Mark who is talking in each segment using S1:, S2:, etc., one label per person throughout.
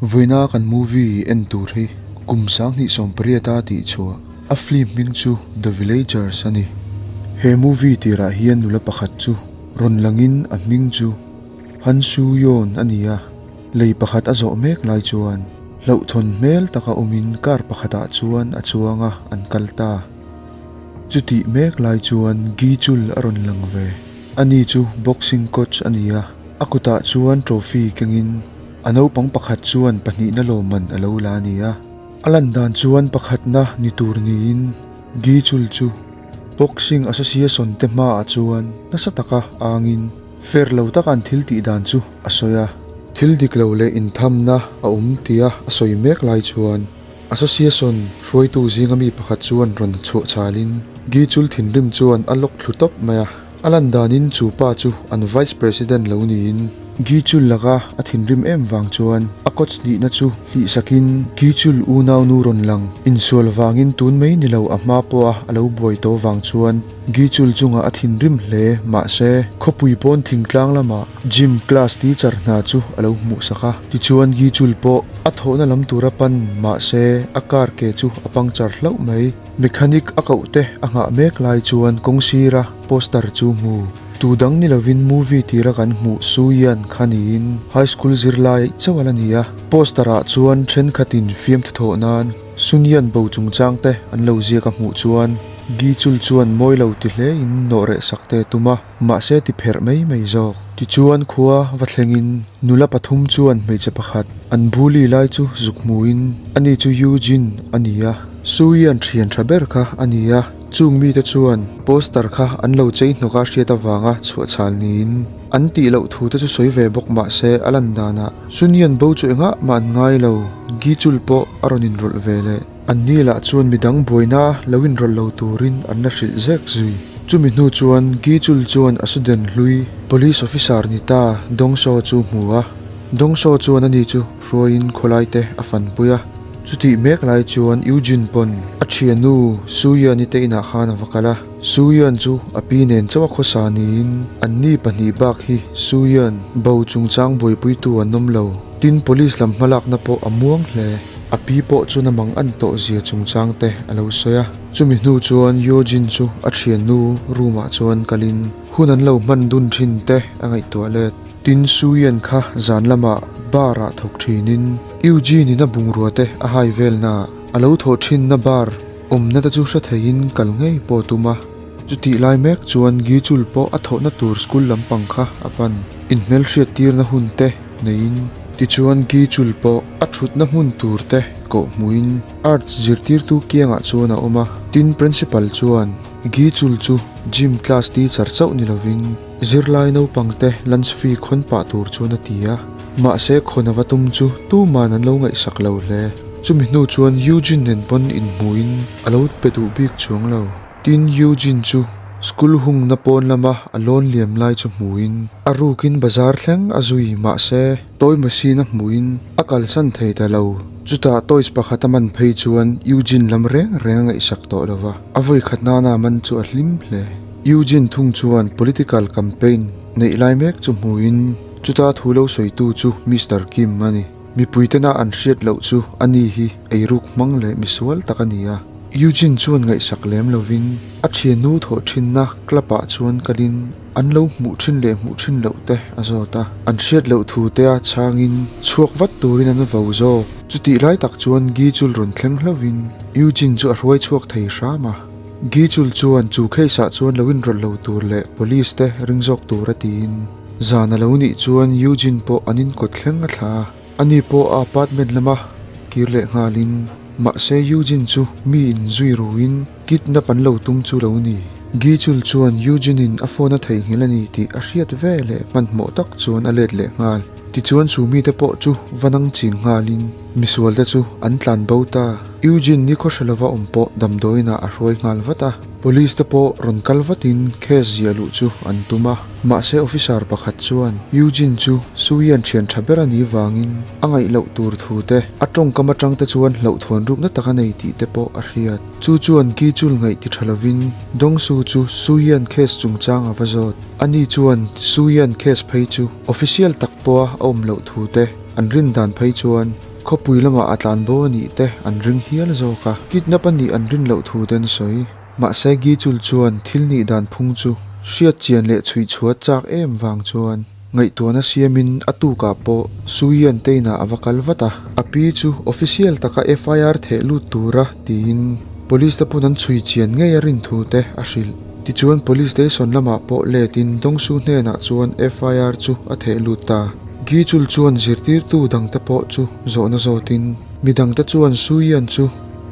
S1: Vawiina kan movie en tur hi kum 2018 a tih chhuah a film hming chu The Villagers a ni. He movie tirah hian nula pakhat chu rawn langin a hming chu Han Soo Yeon a ni a, lei pakhat a zawh mek lai chuan hlauhthawn hmel taka awmin car pakhatah chuan a chuang a, an kal ta. Chutih mek lai chuan Gi Chul a rawn lang ve. Ani chu boxing coach a ni a, a kutah chuan trophy kengin a naupang pakhat chuan pahnihna lawmman a lo la a ni a. A lan dan chuan pakhatna ni tur niin Gi Chul chu Boxing Association te hmaah chuan nasa taka angin fair lo taka an thil tih dan chu a sawi a. Thil dik lo leh inthamna a awm tia a sawi mek lai chuan Association hruaitu zinga mi pakhat chuan rawn chhuah chhalin Gi Chul thinrim chuan a lawk thlu tawp mai a. A lan danin chu pa chu an Vice President lo niin Gi Chul laka a thinrim em vang chuan a coach nihna chu hlihsakin Gi Chul unau nu rawn lang insual vangin tun mai ni lo a hma pawha a lo buai tawh vang chuan Gi Chul chungah a thinrim hle. Mahse, khawpui pawn thingtlang lamah gym class teacher hna chu a lo hmuhsak a. Tichuan Gi Chul pawh a thawhna lam tura pan mahse a car ke chu a puncture hlauh mai. Mechanic a koh te a nghah mek lai chuan kawng sira poster chu hmu. Tu dang ni lovin movie tira kan hmuh Su Yan kha niin high school zirlai chauh a la ni a. Poster ah chuan thenkhatin fiamthu thawh nan Sun Yan bo chungchang te an lo ziak a hmuh chuan Gi Chul chuan mawi lo ti hle in nawh reh sak te tum a, mahse ti pherh mai mai zawk. Tichuan khua va thlengin nula pathum chuan hmeichhe pakhat an bully lai chu zuk hmuin ani chu Eugene a ni a. Suian thian tha ber kha a ni a, chung mite chuan poster kha an lo chei hnawk a hriat avanga chhuah chhal niin an tih loh thu te chu sawi ve bawk mah se a lan danah Sunian bo chu engah mah an ngai lo, Gichul pawh a rawn inrawlh ve leh. An ni lah chuan midang buaina lo inrawlh lo turin an la hrilh zek zui. Chumi hnu chuan Gichul chuan a suden hlui police officer ni ta Dongso chu hmu a, Dongso chuan ani chu hruaiin khawlai te a fanpui a. Chutih mek lai chuan Eugene pawn a thiannu Soo-yeon-i te inah khan a va kal a. Soo-yeon chu a pi nen chauh a khawsa niin anni pahnih bak hi Soo-yeon bo chungchang buaipuitu an awm lo. Tin, police lam hmalakna pawh a muang hle. A pi pawh chuan a mang an tawh zia chungchang te a lo sawi a. Chumi hnu chuan Eugene chu a thiannu room ah chuan kalin hun an lo hman dun thin te a ngaihtuah let. Tin, Soo-yeon kha zan lamah bar ah thawk thinin Eugene in a bungrua te a hai velna a lo thawh thinna bar awmna te chu hre theiin kal ngei pawh a tum a. Chutih lai mek chuan Gichul pawh a thawhna tur school lampang kha a pan. Inhmelhriat tirna hun te neiin tichuan Gichul pawh a thutna hmun tur te kawh hmuhin Arts zirtirtu kiangah chuan a awm a. Tin, Principal chuan Gichul chu gym class teacher chauh ni lovin, Zirlai naupangte lunch fee khawn pah tur chuan a ti a, mahse khawn a va tum chu tuman an lo ngaihsak lo hle. Chumi hnu chuan Eugene nen pawn inhmuhin a lo pe duh bik chuang lo. Tin, Eugene chu school hungna pawn lama a lawn liam lai chu hmuhin a rukin bazar thleng a zui, mahse toy machine a hmuhin a kalsan thei ta lo. Chutah toys pakhat a man phei chuan Eugene lam reng reng a ngaihsak tawh lo va, a vawikhat nana man chu a hlim hle. Eugene thung chuan political campaign neih lai mek chu hmuin chuta thu lo sawitu chu Mister Kim a ni. Mipui tena an hriat loh chu a ni hi eiruk hmang leh misual tak a ni a. Eugene chuan ngaihsak lem lovin a thiannu thawh thinna club ah chuan kalin an lo hmuh thin leh hmuh thin loh te a zawt a. An hriat loh thu te a chhangin chhuak vat turin an vo zawk. Chutih lai tak chuan Gi chul rawn thleng hlauhin Eugene chu a hruai chhuak thei hram a. Gichul chuan chu case ah chuan lo inrawlh lo tur leh police te ring zawk tur a tiin zan a lo nih chuan Eugene pawh an inkawt thleng a thla a, ani pawh a apartment lama kir leh nghalin mahse Eugene chu mi in zui ruin kidnap an lo tum chu lo ni. Gichul chuan Eugene in a phone a theihnghilh a ni tih a hriat ve leh hmanhmawh tak chuan a let leh nghal. Tichuan chu mite pawh chu va nang ching nghalin misual te chu an tlan bo ta. Eugene ni khawhre lova awm pawh damdawiinah a hruai nghal vat a, police te pawh rawn kal vatin case ziah luh chu an tum a. Mahse officer pakhat chuan Eugene chu Suian thian tha ber a nih vangin a ngaih loh tur thu te, a tawngkam atang te chuan hlauhthawn rukna tak a nei tih te pawh a hriat. Chu chuan Ki Chul ngaih ti tha lovin Dongsu chu Suian case chungchang a va zawt. Ani chuan Suian case phei chu official tak pawha a awm loh thu te an rin dan phei chuan. Khawpui lamah a tlanbo a nih te an ring hial zawk a, kidnap a nih an rin loh thu te an sawi. Mahse Gichul chuan thil nih dan phung chu hriat chian leh chhui chhuat chak em vang chuan ngaihtuahna siamin a tukah pawh Suian te inah a va kal vat a. A pi chu official taka FIR theh lut tura tiin police te pawn an chhui chian ngei a rin thu te a hrilh. Tichuan police station lamah pawh letin Dongsu hnenah chuan FIR chu a theh lut ta. Gichul chuan zirtirtu dangte pawh chu zawhna zawtin midangte chuan Suian chu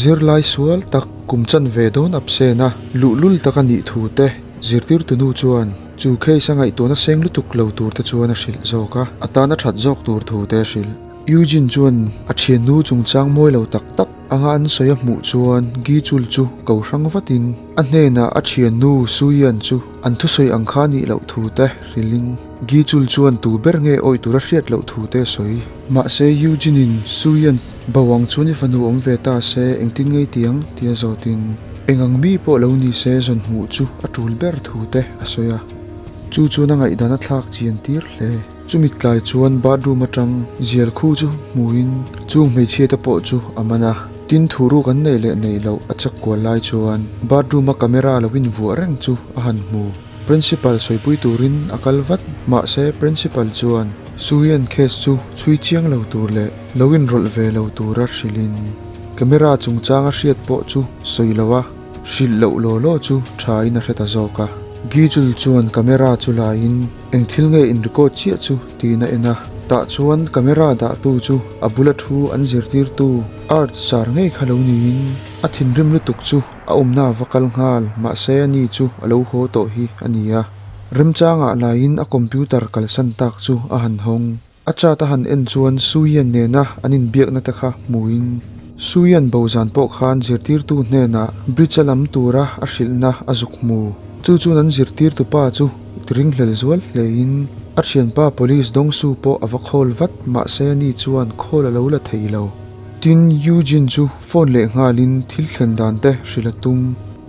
S1: zirlai sual tak Kum chan ve dawn absent a, luhlul tak a nih thu te zirtirtu nu chuan chu case a ngaihtuahna seng lutuk lo tur te chuan a hrilh zawk a, a tan a that zawk tur thu te a hrilh. Eugene chuan a thiannu chungchang mawi lo tak tak anga an sawi a hmuh chuan Gi Chul chu ko hrang vatin a hnenah a thiannu Suian chu an thusawi ang kha nih loh thu te hrilhin Gi Chul chuan tu ber nge awih tur a hriat loh thu te a sawi. Mahse Eugene-in Suian Bo ang chuan i fanu awm ve ta se engtin ngei ti ang? tia zawtin eng ang mi pawh lo ni se zawn hmuh chu a tul ber thu te a sawi a. Chu chuan a ngaihdan a thlak chian tir hle. Chumi tlai chuan bathroom atang zial khu chu hmuin chung hmeichhia te pawh chu a man a. Tin thu ruk an neih leh neih loh a chak kual lai chuan bathroom a camera lo invuah reng chu a han hmu. Principal sawipui turin a kal vat. Mahse principal chuan Suian case chu chhui chiang lo tur leh lo inrawlh ve lo tura hrilhin camera chungchanga hriat pawh chu sawi lo a, hrilh loh law law chu tha in a hre ta zawk a. Gijul chuan camera chu laiin eng thil nge in record chiah chu tiin a en a, tah chuan camera dahtu chu a bula thu an zirtirtu Art sar ngei kha lo niin a thinrim lutuk chu a awmna a va kal nghal mahse ani chu a lo haw tawh hi a ni a. Remchangah laiin a computer kalsan tak chu a han hawng. A chat a han en chuan Suian nena an inbiakna te kha hmuin Suian bo zan pawh khan zirtirtu hnenah bridge a lam tura a hrilhna a zuk hmu. Chu chuan an zirtirtu pa chu ringhlel zual hlein a thianpa police Dongsu pawh a va khawl vat mahse ani chuan khawl a lo la thei lo. Tin, Eugene chu phone leh nghalin thil thlen dan te hrilh a tum.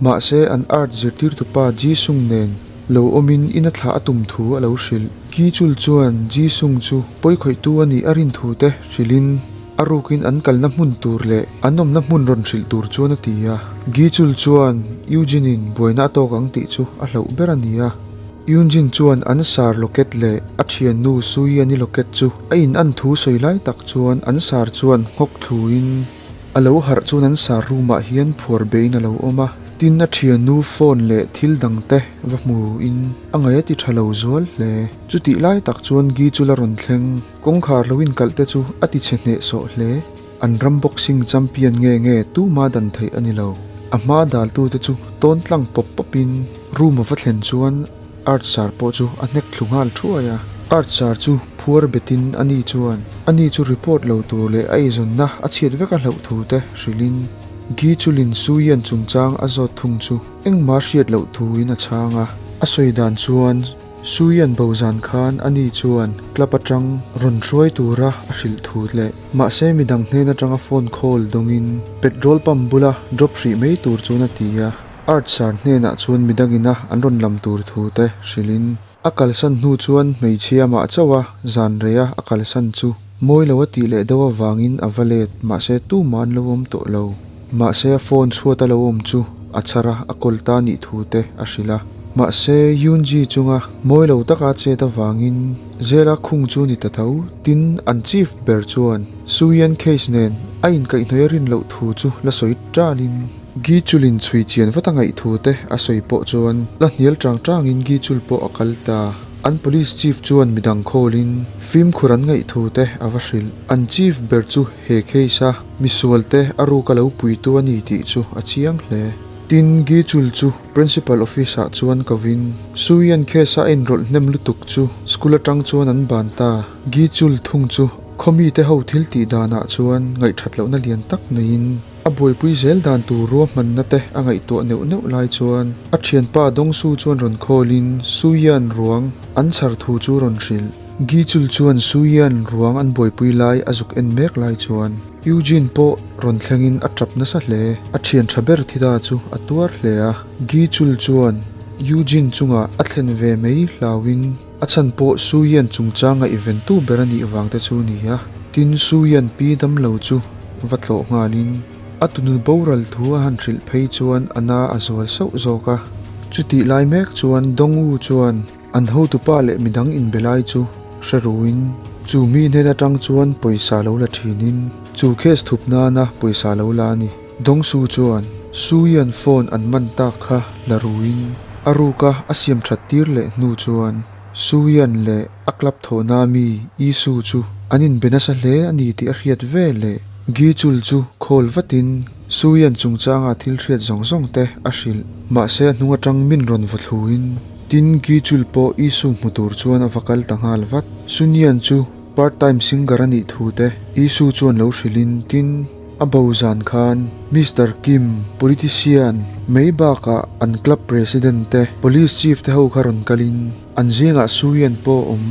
S1: Mahse an art zirtirtu pa Jisung nen lo awmin ina thlah a tum thu a lo hrilh. Ki Chul chuan Ji Sung chu pawikhawihtu a nih a rin thu te hrilhin a rukin an kalna hmun tur leh an awmna hmun rawn hrilh tur chuan a ti a. Gi Chul chuan Eugene-in buaina a tawk ang tih chu a hlauh ber a ni a. Eugene chuan an sar locket leh a thiannu Sui-ani locket chu a in an thu sawi lai tak chuan an sar chuan nghawk thluin A lo harh chuan an sar room ah hian phuar bein a lo awm a, tin a thiannu phone leh thil dang te va hmu in a ngaih a ti tha lo zual hle. Chutih lai tak chuan Gi chu la rawn thleng, kawngkhar lo inkalh te chu a ti chhe hneh sawh hle. An ram boxing champion nge nge tuma dan theih a ni lo. A hma daltu te chu tawn tlang pawp pawp in room a va thlen chuan Art sar pawh chu a hnek thlu nghal thuai a. Art sar chu phuar betin a ni chuan a ni chu report lo tur leh a eizawnna a chhiat vek a hlauh thu te hrilhin Gi Chulin Suian chungchang a zawt thung chu engmah hriat loh thuin a chhang a. A sawi dan chuan Suian bo zan khan a ni chuan club atang rawn hruai tura a hrilh thu leh mahse midang hnen atanga phone call dawngin petrol pump bula drop hrih mai tur chuan a ti a. Art sar hnenah chuan midangina an rawn lam tur thu te hrilhin a kalsan hnu chuan hmeichhia mah chauh a zan rei a a kalsan chu mawi lo a tih leh deuh avangin a va let mahse tumah an lo awm tawh lo. Mahse a phone chhuat a lo awm chu a chhar a a kawl ta nih thu te a hrilh a. Mahse Yoonji chunga mawi lo taka chet avangin zela khung chu ni ta tho tin an chief ber chuan Suian case nen a inkaihhnawih a rin loh thu chu la sawi talin Gi Chulin chhui chian vat a ngaih thu te a sawi pawh chuan la hnial chang changin Gi Chul pawh a kal ta. An police chief chuan midang khawlin fimkhur an ngaih thu te a va hrilh. An chief ber chu he case a misual te a ruk a lo puitu a ni tih chu a chiang hle. Tin, Gi Chul chu principal office ah chuan kovin Suian case a inrawlh hnem lutuk chu school atang chuan an ban ta. Gi Chul thung chu khaw mite ho thil tih danah chuan ngaihthat lohna lian tak neiin, A buaipui zel dan tur ruahmanna te a ngaihtuah neuh neuh lai chuan a thianpa Dongsu chuan rawn khawlin Suian ruang an chhar thu chu rawn hrilh. Gichul chuan Suian ruang an buaipui lai a zuk en mek lai chuan Eugene pawh rawn thlengin a tap nasa hle. A thian tha ber thi ta chu a tuar hle a. Gichul chuan Eugene chungah a thlen ve mai hlauin a chhan pawh Suian chungchanga i ventu ber a nih vang te chu ni a. Tin Suian pi damlo chu va tlawh nghalin a tunu boral thu a han hrilh phei chuan a na a zual sauh zawk a. Chutih lai mek chuan Dongwu chuan an hotupa leh midang inbe lai chu hre ruin chu mi hnen atang chuan pawisa lo la thinin chu case thup nana pawisa lo la a ni. Dongsu chuan Suian phone an man tak kha la ruin a ruka a siam that tir leh hnu chuan Suian leh a club thawhna mi Isu chu an inbe nasa hle a ni tih a hriat ve leh Gichul chu khawl vatin Suian chungchanga thil hriat zawng zawng te a hrilh. Mahse a hnung atang min rawn vaw thluin tin Gichul pawh Isu hmu tur chuan a va kal ta nghal vat. Sunian chu part time singer a nih thu te Isu chuan lo hrilhin tin A bo zan khan Mister Kim, politician, mai bakah an club president te, police chief te ho kha rawn kalin an zingah Suian pawh a awm.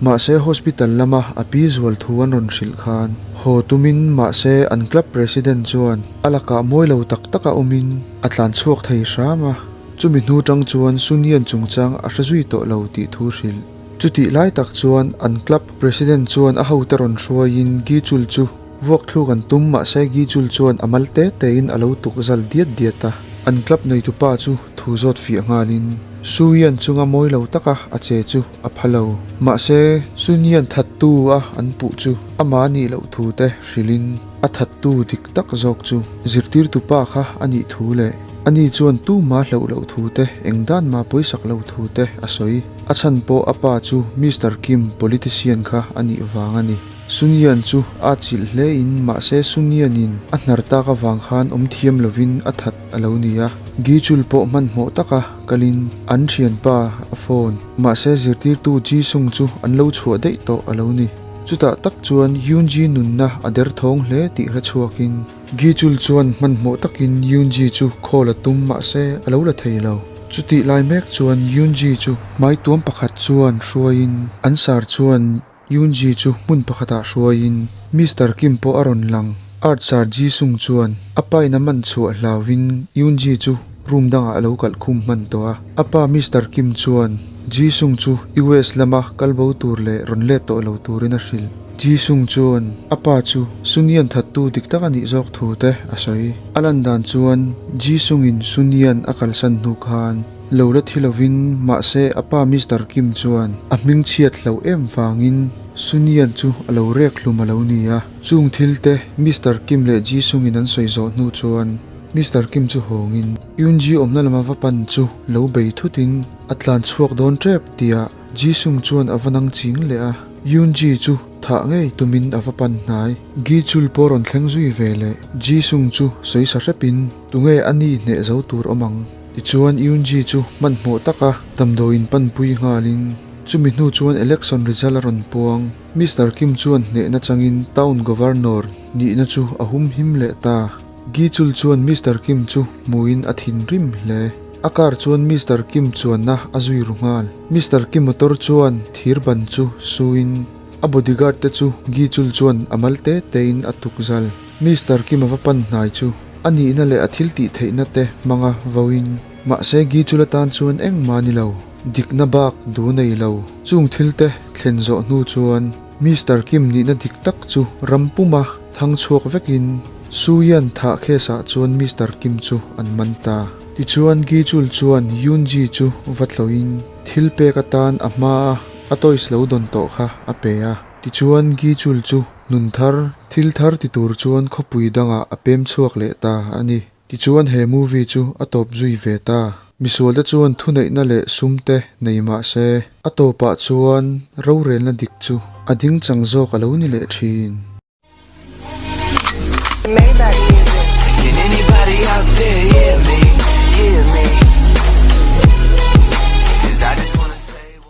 S1: Mahse hospital lama a pi zual thu an rawn hrilh khan haw tumin mahse an club president chuan a lakah mawi lo tak taka awmin a tlan chhuak thei hram a. Chumi hnu tang chuan Sunian chungchang a hre zui tawh lo tih thu hrilh. Chutih lai tak chuan an club president chuan a hote rawn hruaiin Gichul chu Vuak thluk an tum mahse Gichul chuan a mal te tein a lo tuk zal diat diat a, an club neitupa chu thu zawt fiah nghalin Suian chunga mawi lo taka a che chu a pha lo. Mahse Sunian thattu a an puh chu amah nih loh thu te hrilhin a thattu dik tak zawk chu zirtirtupa kha a nih thu leh ani chuan tuma hlauh loh thu te eng dan mah pawisak lo thu te a sawi. A chhan pawh a pa chu Mister Kim politician kha a nih vang a ni. Sunian chu a chilh hle in mahse Sunian in a hnar tak avang khan awm thiam lovin a that a lo ni a. Gichul pawh hmanhmawh taka kalin an thianpa a phone mahse zirtirtu Jisung chu an lo chhuah daih tawh a lo ni. Chutah tak chuan Yoonji nunna a derthawng hle tih hre chhuakin Gichul chuan hmanhmawh takin Yoonji chu call a tum mahse a lo la thei lo. Chutih lai mek chuan Yoonji chu hmaituam pakhat chuan hruaiin an sar chuan Yoonji chu hmun pakhatah hruaiin Mister Kim pawh a rawn lang. Art Sir Jisung chuan a pain a man chhuah hlauhin Yoonji chu room dangah a lo kalh khum hman tawh a. A pa Mister Kim chuan Jisung chu US lama kal bo tur leh rawn let tawh lo turin a hrilh. Jisung chuan a pa chu Sunian thattu dik tak a nih zawk thu te a sawi. A lan dan chuan Jisung-in Sunian a kalsan hnu khan Lo la thi lovin, mahse a pa Mister Kim chuan a hming chhiat hloh em vangin Sunian chu a lo rek hlum a lo ni a. Chung thil te Mister Kim leh Jisung in an sawi zawh hnu chuan Mister Kim chu hawngin Yoonji awmna lama va pan chu lo bei thutin a tlan chhuak dawn tep tihah Jisung chuan a va nang ching leh a. Yoonji chu thah ngei tumin a va pan hnai. Gi-chul pawh rawn thleng zui ve leh Jisung chu sawi sa hrepin tunge a ni hneh zo tur awm ang? Tichuan Yoonji chu hmanhmawh taka damdawiin panpui nghalin chumi hnu chuan election result a rawn puang. Mister Kim chuan hnehna changin town governor nihna chu a humhim leh ta. Gi Chul chuan Mister Kim chu hmuin a thinrim hle. A car chuan Mister Kim chuanna a zui ru nghal. Mister Kim motor chuan thir ban chu suin a bodyguard te chu Gi Chul chuan a mal te tein a tuk zal. Mister Kim a va pan hnai chu A nihna leh a thil tih theihna te hmanga vauin mahse Gichul atan chuan engmah a ni lo, dikna bak du nei lo. Chung thil te thlen zawh hnu chuan Mister Kim nihna dik tak chu ram puma thang chhuak vekin Suian thah case ah chuan Mister Kim chu an man ta. Tichuan Gichul chuan Yoonji chu va tlawhin thil pek atan a hmaa a toys lo dawn tawh kha a pe a. Tichuan Gichul chu Nun thar, thil thar ti tur chuan khawpui dangah a pem chhuak leh ta a ni. Tichuan he movie chu a tawp zui ve ta. Misualte chuan thuneihna leh sum te nei mah se, a tawpah chuan rorelna dik chu a ding chang zawk a lo ni leh thin.
S2: Maybach.